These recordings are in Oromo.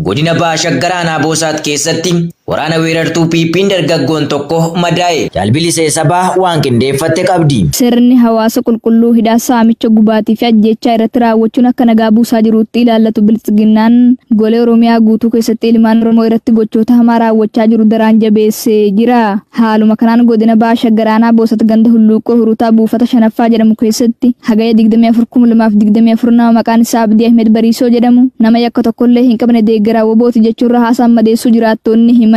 Godina Baha Shaggar aanaa Boosaat keessatti waraana weerartuu PP'n dargaggoon tokko madaa'e. Jaalbilisee sabaa waan qindeeffatte qabdi. Sirni hawaasa qulqulluu hidhaa saamicha gubaatii fi ajjechaa irratti raawwachuun akka nagaa buusaa jirutti ilaallatu biltsiginnaan golee Oromiyaa guutuu keessatti ilmaan Oromoo irratti gochoota hamaa raawwachaa jiru daraan jabeessee jira. Haaluma kanaan godina Baha Shaggar aanaa Boosat ganda Hulluuqoo Hurutaa buufata shanaffaa jedhamu keessatti hagaya 24/2024 nama maqaan isaa Abdii Ahmed Bariisoo jedhamu nama yakka tokkollee hin qabne deeggaraa wobooti jechuun haasaan madeessuu jiraattonni himan.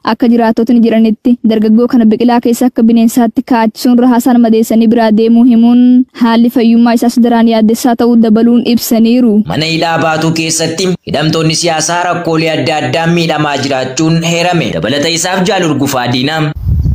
Akka jiraattotni jiranitti dargaggoo kana biqilaa keessa akka bineensaatti kaachisuun rahaasaan madeessanii biraa deemuu himuun haalli fayyummaa isaas daraan yaaddessaa ta'uu dabaluun ibsaniiru. Mana hidhaa Baatuu keessatti hidhamtoonni siyaasaa rakkoolee adda addaan miidhamaa jiraachuun heerame. Dabalata isaaf Jaalur Gufaa Diinaa.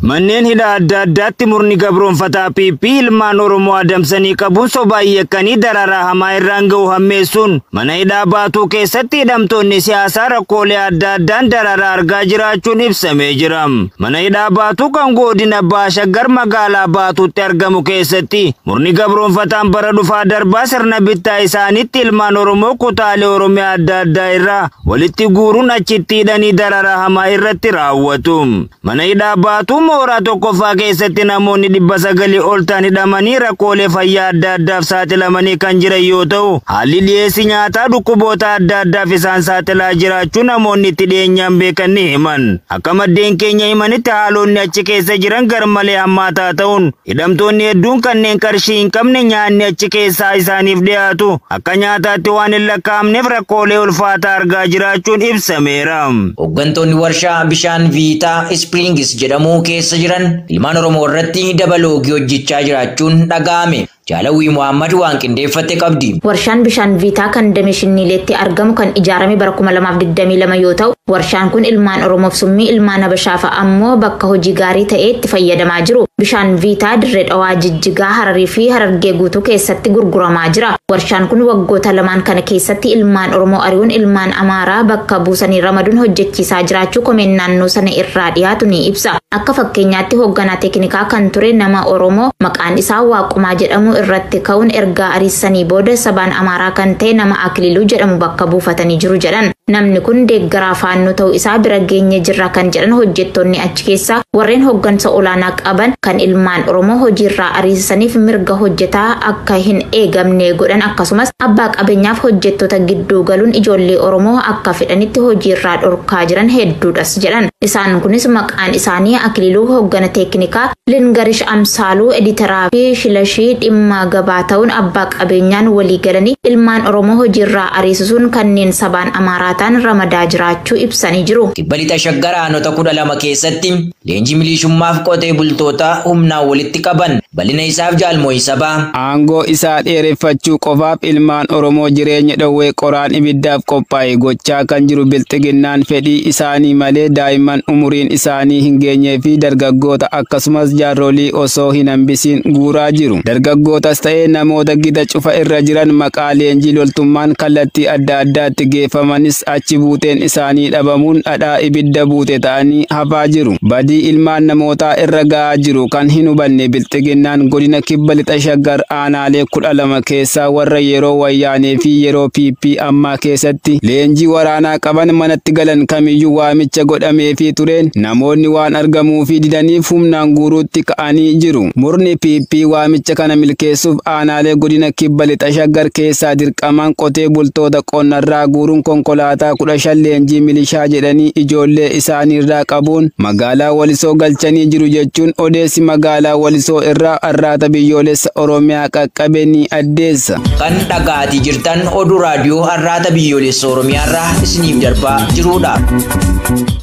Manneen hidhaa adda addaatti murni gabroonfataa PP ilmaan Oromoo adamsanii qabuun sobaan yakkanii dararaa hamaa irraan ga'u hammeessuun mana hidhaa Baatuu keessatti hidhamtoonni siyaasaa rakkoolee adda addaan dararaa argaa jiraachuun ibsamee jira. Mana hidhaa Baatuu kan godina Baha Shaggar magaalaa Baatuutti argamu keessatti murni gabroonfataan bara dhufaa darbaa sirna bittaa isaaniitti ilmaan Oromoo kutaalee Oromiyaa adda addaa irraa walitti guuruun achitti hidhanii dararaa hamaa irratti raawwatu. Mana hidhaa Baatuu mooraa tokkoffaa keessatti namoonni 900 ol ta'an hidhamanii rakkoolee fayyaa adda addaaf saaxilamanii kan jiran yoo ta'u, haalli dhiyeessii nyaataa dhukkuboota adda addaaf isaan saaxilaa jiraachuu namoonni itti dhiyeenyaan beekan ni himan. Akka maddeen keenya himanitti haalonni achi keessa jiran garmalee hammaataa ta'uun hidhamtoonni hedduun kanneen qarshii hin qabne nyaanni achi keessaa isaaniif dhiyaatu akka nyaataatti waan hin lakkaa'amneef rakkoolee ulfaataa argaa jiraachuun ibsameera. Hooggantoonni warshaa bishaan Viitaa Ispiriingis jedhamu keessa jiran ilmaan Oromoo irratti dabaloogii hojjechaa jiraachuun dhaga'ame. Jaalawii Muhammad waan qindeeffatte qabdi. Warshaan bishaan Viitaa kan damee Shinniileetti argamu kan ijaarame bara 2022 yoo ta'u, warshaan kun ilmaan Oromoof summii ilmaan Habashaa fa'a ammoo bakka hojii gaarii ta'e itti fayyadamaa jiru. Bishaan Viitaa Dirree Dhawaa, Jijjigaa, Hararii fi Harargee guutuu keessatti gurguramaa jira. Warshaan kun waggoota lamaan kana keessatti ilmaan Oromoo ari'uun ilmaan Amaaraa bakka buusanii ramaduun hojjechiisaa jiraachuu komeen naannoo sana irraa dhiyaatu ni ibsa. Akka fakkeenyaatti hoogganaa teeknikaa kan ture nama Oromoo maqaan isaa Waaqumaa jedhamu irratti ka'uun ergaa ariisanii booda sabaan Amaaraa kan ta'e nama Akililuu jedhamu bakka buufatanii jiru jedhan. Namni kun deeggaraa faannoo ta'uu isaa bira geenye jirra kan jedhan hojjettoonni achi keessaa warreen hooggansa olaanaa qaban kan ilmaan Oromoo hojiirraa ariisaniif mirga hojjetaa akka hin eegamne godhan akkasumas abbaa qabeenyaaf hojjettoota gidduu galuun ijoollee Oromoo akka fedhanitti hojiirraa dhorkaa jiran hedduudhas jedhan. Isaan kunis maqaan isaanii Akililuu hooggana teeknikaa, Lingarish Amsaaluu editaraa fi Shilashii dhimma gabaa ta'uun abbaa qabeenyaan walii galanii ilmaan Oromoo hojiirraa ariisisuun kanneen sabaan Amaaraa ta'an ramadaa jiraachuu ibsanii jiru. Kibba Lixa Shaggar aanota 12 keessatti leenjii milishuummaaf qotee bultoota humnaan walitti qaban. Bal'ina isaaf Jaalmooyi Sabaa. Aangoo isaa dheereffachuu qofaaf ilmaan Oromoo jireenya dhowwee qoraan ibiddaaf qophaa'e gochaa kan jiru bilxiginnaan fedhii isaanii malee daa'imman umuriin isaanii hin geenyee fi dargaggoota akkasumas jaarsolii osoo hin hambisiin guuraa jiru. Dargaggootas ta'ee namoota gita cufa irra jiran maqaa leenjii loltummaan kallattii adda addaatti geeffamanis achi buuteen isaanii dhabamuun dhadhaa ibidda buute ta'anii hafaa jiru. Badii ilmaan namootaa irra ga'aa jiru kan hin hubanne bilxiginnaan godina Kibba Lixa Shaggar aanaalee 12 keessaa warra yeroo wayyaanee fi yeroo PP ammaa keessatti leenjii waraanaa qaban manatti galan kamiyyuu waamicha godhamee fi tureen namoonni waan argamuu fi didaniif humnaan guuruutti ka'anii jiru. Murni PP waamicha kana milkeessuuf aanaalee godina Kibba Lixa Shaggar keessaa dirqamaan qotee bultoota qonnarraa guuruun konkolaataa 15 leenjii milishaa jedhanii ijoollee isaaniirraa qabuun magaalaa Walisoo galchanii jiru jechuun odeessi magaalaa Walisoo irraa Arraata Biyyoolessa Oromiyaa qaqqabe ni addeessa. Kan dhaga'aatii jirtan oduu raadiyoo Arraata Biyyoolessa Oromiyaa irraa isiniif darbaa jirudha.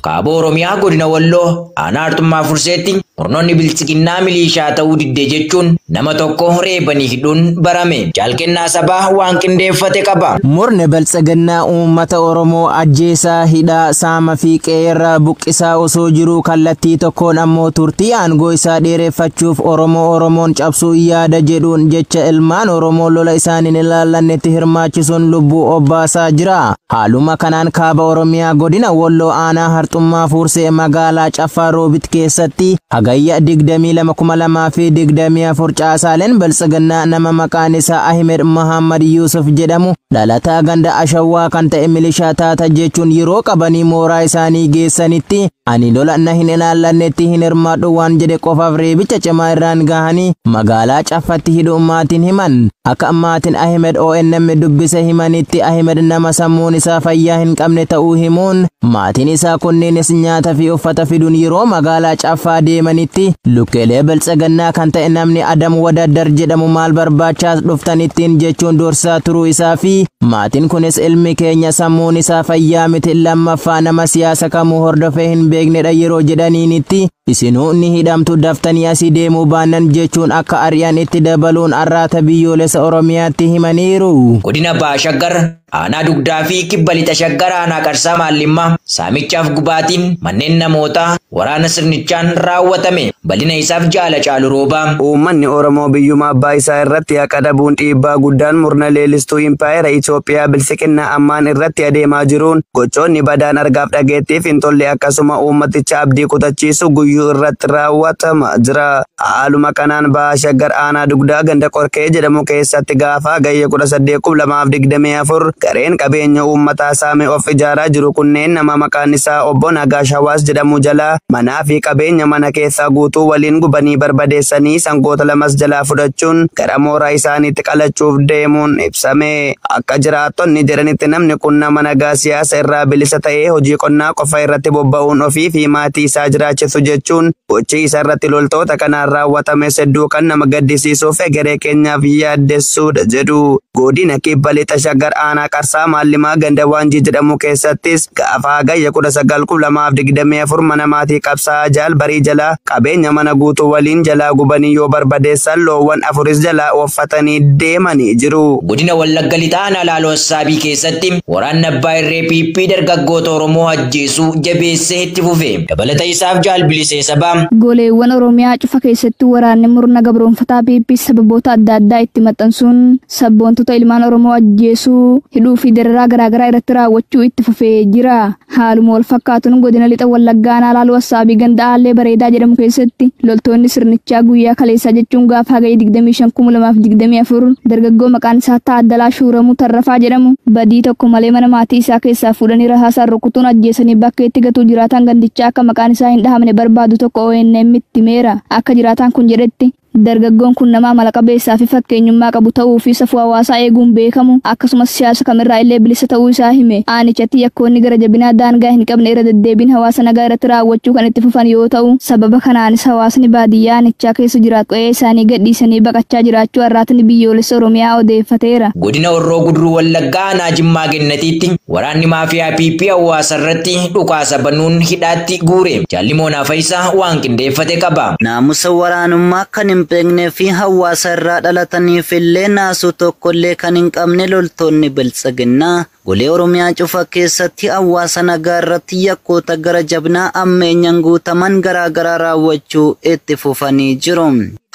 Kaaba Oromiyaa godina Walloo aanaa Arxummaa Furseetti murnoonni bilchiginnaa milishaa ta'uu diddee jechuun nama tokko reebanii hidhuun barame. Jaalkennaa sabaa waan qindeeffate qaba. Murni bilchiginnaa uummata Oromoo ajjeesaa hidhaa saama fi qe'eerraa buqqisaa osoo jiruu kallattii tokkoon ammoo turtii aangoo isaa dheereffachuuf Oromoo Oromoon cabsuu yaada jedhuun jecha ilmaan Oromoo lola isaaniin ilaallannetti hirmaachisuun lubbuu obbaasaa jira. Haaluma kanaan kaaba Oromiyaa godina Walloo aanaa Harxummaa Fursee magaalaa Caffaa Roobit keessatti Hagayya 22,2024 caasaaleen Biltsiginnaa nama maqaan isaa Ahmed Muhammad Yusuf jedhamu dhalataa ganda Ashawwaa kan ta'e milishaa taata jechuun yeroo qabanii mooraa isaanii geessanitti ani lola na hin ilaallannetti hin hirmaadhu waan jedhe qofaaf reebicha cimaa irraan gahanii magaalaa Caffatti hidhuu maatiin himan. Akka maatiin Ahmed ONM dubbise himanitti Ahmed nama sammuun isaa fayyaa hin qabne ta'uu himuun maatiin isaa kunneenis nyaata fi uffata fiduun yeroo magaalaa Caffaa deemanitti lukkeelee Biltsiginnaa kan ta'e namni Adam Wadaddar jedhamu maal barbaachaas dhuftanittiin jechuun doorsisaa turuu isaa fi maatiin kunis ilmi keenya sammuun isaa fayyaa miti lammaffaa nama siyaasa kamuu hordofee hin beeknedha yeroo jedhaniinitti isinuu ni hidhamtu daftanii asii deemuu baannan jechuun akka ari'an itti dabaluun Arraata Biyyoolessa Oromiyaatti himaniiru. Godina Baha Shaggar aanaa Dugdaa fi Kibba Lixa Shaggar aanaa Qarsaa Maallimmaa saamichaaf gubaatiin manneen namootaa waraana sirnichaan raawwatame. Bal'ina isaaf Jaala Caalu Roobaa. Uummanni Oromoo biyyuma abbaa isaa irratti haqa dhabuun dhiibbaa guddaan murna leellistuu impaayera Itoophiyaa bilisiqinnaa ammaan irratti adeemaa jiruun gochoonni badaan argaaf dhageettiif hin tolle akkasuma uummaticha abdii kutachiisu guyyuu irratti raawwatama jira. Haaluma kanaan Baha Shaggar aanaa Dugdaa ganda Qorkee jedhamu keessatti gaafa Hagayya 18,2024 gareen qabeenya uummataa saame of ijaaraa jiru kunneen nama maqaan isaa Obbo Nagaash Hawaas jedhamu jalaa manaa fi qabeenya mana keessaa guutuu waliin gubanii barbadeessanii sangoota lamas jalaa fudhachuun gara mooraa isaaniitti qalachuuf deemuun ibsame. Akka jiraattonni jedhanitti namni kun nama nagaa siyaasa irraa bilisa ta'ee hojii qonnaa qofa irratti bobba'uun ofii fi maatii isaa jiraachisu jechuun gochi isa irratti loltoota kanaan raawwatame hedduu kan nama gaddisiisuuf egeree keenyaaf yaaddessuudha jedhu. Godina Kibba Lixa Shaggar aanaa Qarsaa Maallimaa ganda Waanjii jedhamu keessattis gaafa Hagayya 19,2024 mana maatii qabsaa Jaal Barii jalaa qabeenya mana guutuu waliin jalaa gubanii yoo barbadeessan loowwan afuris jalaa ooffatanii deemanii jiru. Godina Wallagga Lixaa aanaa Laaloo Assaabii keessatti waraanni Abbaa Irree PP dargaggoota Oromoo ajjeesuu jabeessee itti fufe. Dabalata isaaf Jaal Bilisee Sabaa. Goleewwan Oromiyaa cufa keessatti waraanni murna gabroonfataa PP sababoota adda addaa itti maxxansuun sabboontota ilmaan Oromoo ajjeesuu, hidhuu fi dararaa garaagaraa irratti raawwachuu itti fufee jira. Haaluma wal fakkaatuun godina Lixa Wallaggaa aanaa Laaloo Assaabii ganda Aallee Bareedaa jedhamu keessatti loltoonni sirnichaa guyyaa kaleessaa jechuun gaafa Hagayya 25,2024 dargaggoo maqaan isaa Taaddalaa Shuuramuu Tarrafaa jedhamu badii tokko malee mana maatii isaa keessaa fuudhanii rahaasaan rukutuun ajjeesanii bakka itti gatuu jiraataan gandichaa akka maqaan isaa hin dhahamne barbaadu tokko ONM itti himeera. Akka jiraataan kun jedhetti dargaggoon kun nama amala qabeessaa fi fakkeenyummaa qabu ta'uu fi safuu hawaasaa eeguun beekamu akkasumas siyaasa kamirraa illee bilisa ta'uu isaa hime. Aanichatti yakkoonni gara jabinaa daangaa hin qabne irra deddeebiin hawaasa nagaa irratti raawwachuu kan itti fufan yoo ta'u sababa kanaanis hawaasni baadiyyaa aanichaa keessa jiraatu qe'ee isaanii gadhiisanii baqachaa jiraachuu Arraatni Biyyoolessa Oromiyaa odeeffateera. Godina Horroo Guduruu Wallaggaa aanaa Jimmaa Gennatiitti waraanni maafiyaa PP hawaasa irratti dhukaasa banuun hidhaatti guure. Jaalli Moonaa Fayisaa waan qindeeffate qaba. Naamusa waraanummaa kan hin beeknee fi hawaasa irraa dhalataniif illee naasuu tokkollee kan hin qabne loltoonni biltsiginnaa golee Oromiyaa cufa keessatti hawaasa nagaa irratti yakkoota gara jabinaa ammeenyaan guutaman garaagaraa raawwachuu itti fufanii jiru.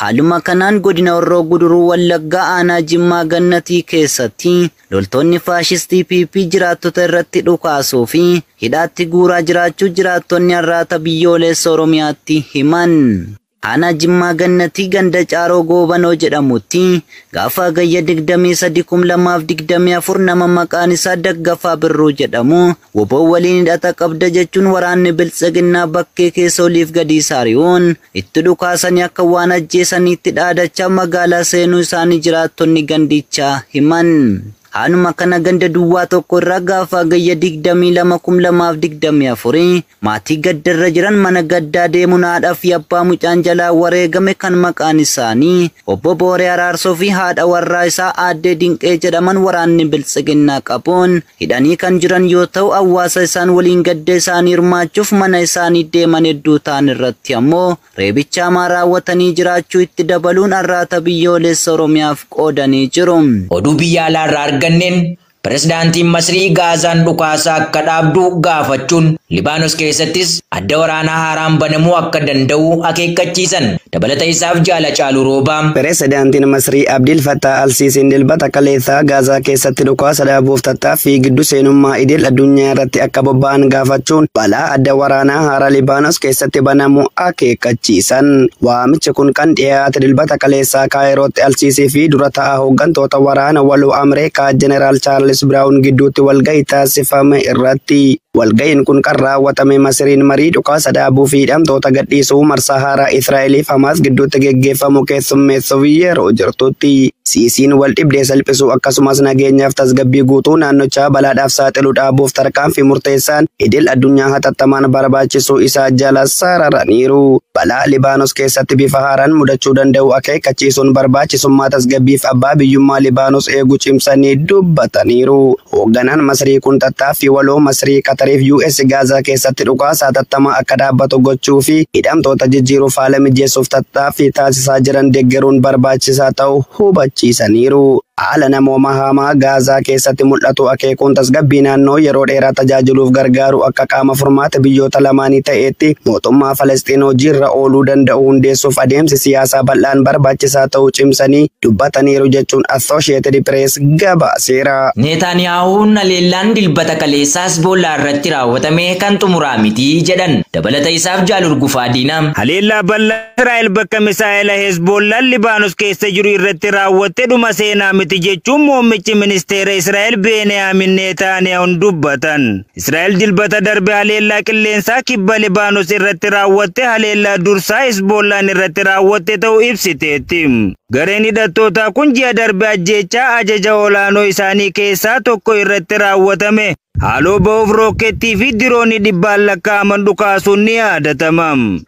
Haaluma kanaan godina Horroo Guduruu Wallaggaa aanaa Jimmaa Gannatii keessatti loltoonni faashistii PP jiraattota irratti dhukaasuu fi hidhaatti guuraa jiraachuu jiraattonni Arraata Biyyoolessa Oromiyaatti himan. Aanaa Jimmaa Gannatii ganda Caaroo Goobanoo jedhamutti gaafa Hagayya 23,2024 nama maqaan isaa Daggafaa Birruu jedhamu woboo waliin hidhata qabda jechuun waraanni biltsiginnaa bakkee keessa oliif gadi saari'uun itti dhukaasanii akka waan ajjeesaniitti dhaadachaa magaalaa seenuu isaanii jiraattonni gandichaa himan. Haaluma kana ganda duwwaa tokko irraa gaafa Hagayya 22,2024 maatii gaddarra jiran mana gaddaa deemuun haadhaa fi abbaa mucaan jalaa wareegame kan maqaan isaanii Obbo Booree Araarsoo fi haadha warraa isaa Aaddee Dinqee jedhaman waraanni biltsiginnaa qabuun hidhanii kan jiran yoo ta'u hawaasa isaan waliin gadda isaanii hirmaachuuf mana isaanii deeman hedduu ta'an irratti ammoo reebicha hamaa raawwatanii jiraachuu itti dabaluun Arraata Biyyoolessa Oromiyaaf qoodanii jiru. Oduu biyya alaarraa arganneen Pirezidaantiin Masrii Gaazaan dhukaasa akka dhaabdu gaafachuun Libaanos keessattis adda waraanaa haaraan banamuu akka danda'u akeekkachiisan. Dabalata isaaf Jaala Caaluu Roobaa. Pirezidaantiin Masrii Abdil Fattah Alsiisiin dilbata kaleessaa Gaazaa keessatti dhukaasa dhaabuuf tattaaffii giddu seenummaa idil addunyaa irratti akka bobba'an gaafachuun balaa adda waraanaa haaraa Libaanos keessatti banamu akeekkachiisan. Waamichi kun kan dhiyaate dilbata kaleessaa Kaayirootti Alsiisii fi dura ta'a hooggantoota waraana waloo Ameerikaa Jeneraal Chaarlis Biraawun gidduutti walgahii taasifame irratti. Walgahiin kun kan raawwatame Masriin marii dhukaasa dhaabuu fi hidhamtoota gadhiisuu marsaa haaraa Israa'eliif Hamaas gidduutti geggeeffamu keessummeessuuf yeroo jirtutti. Siisiin wal dhibdee salphisuu akkasumas nageenyaaf tasgabbii guutuu naannochaa balaadhaaf saaxilu dhaabuuf tarkaanfii murteessaan idil addunyaa hatattamaan barbaachisuu isaa jala sararaniiru. Balaa Libaanos keessatti bifa haaraan mudachuu danda'u akeekkachiisuun barbaachisummaa tasgabbiif abbaa biyyummaa Libaanos eeguu cimsanii dubbataniiru. Hoogganaan Masrii kun tattaaffii waloo Masrii Qatariif US Gaazaa keessatti dhukaasa hatattamaa akka dhaabbatu gochuu fi hidhamtoota jijjiiruuf haala mijeessuuf tattaaffii taasisaa jiran deeggaruun barbaachisaa ta'uu hubachiisaniiru. Haala namooma hamaa Gaazaa keessatti mul'atu akeekuun tasgabbii naannoo yeroo dheeraa tajaajiluuf gargaaru akka qaama furmaata biyyoota lamaanii ta'etti mootummaa Falasxiin hojiirra ooluu danda'u hundeessuuf adeemsi siyaasaa bal'aan barbaachisaa ta'uu cimsanii dubbataniiru jechuun Associated Press gabaaseera. Neetaaniyaahuun haleellaan dilbata kaleessaa Hezbollaa irratti raawwatame kan xumuraa miti jedhan. Dabalata isaaf Jaalur Gufaa Diinaa. Haleellaa bal'aa Israa'el bakka misaa'ela Hezbollaan Libaanos keessa jiru irratti raawwatte dhuma seenaa miti jechuun muummichi ministeera Israa'el Beeniyaamin Neetaaniyahuun dubbatan. Israa'el dilbata darbe haleellaa qilleensaa kibba Libaanos irratti raawwatte haleellaa dursaa Hezbollaan irratti raawwatte ta'uu ibsiteetti. Gareen hidhattootaa kun ji'a darbe ajjeechaa ajaja olaanoo isaanii keessaa tokko irratti raawwatame. Haaloo ba'uuf rookkettii fi diroonni dhibbaan lakkaa'aman dhukaasuun ni yaadatama.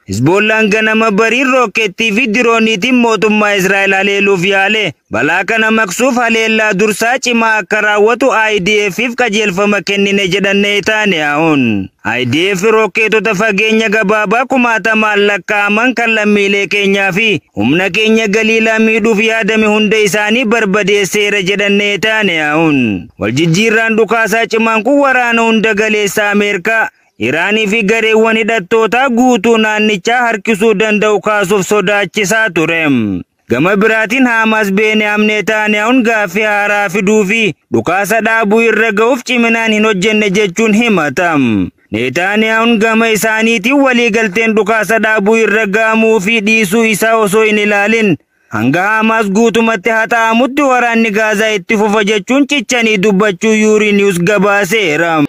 Hizboollaan ganama bariin rookkettii fi dirooniitiin mootummaa Israa'el haleeluuf yaale. Balaa kana maqsuuf haleellaa dursaa cimaa akka raawwatu IDF'if qajeelfama kennine jedhan Neetaaniyahuun. IDF rokkeetota fageenya gabaabaa kumaatamaan lakkaa'aman kan lammiilee keenyaa fi humna keenya galiilaa miidhuuf yaadame hunda isaanii barbadeesseera jedhan Neetaaniyahuun. Waljijjiirraan dhukaasaa cimaan kun waraana hunda galeessa Ameerikaa, Iraanii fi gareewwan hidhattootaa guutuu naannichaa harkisuu danda'u kaasuuf sodaachisaa ture. Gama biraatiin Haamaas Beeniyaam Neetaaniyahuun gaaffii haaraa fiduu fi dhukaasa dhaabuu irra ga'uuf ciminaan hin hojjenne jechuun himatam. Neetaaniyahuun gama isaaniitiin waliigalteen dhukaasa dhaabuu irra ga'amuu fi dhiisuu isaa osoo hin ilaalin hanga Haamaas guutumatti haxaa'amutti waraanni Gaazaa itti fufa jechuun cichanii dubbachuu Yuuri Niwus gabaaseera.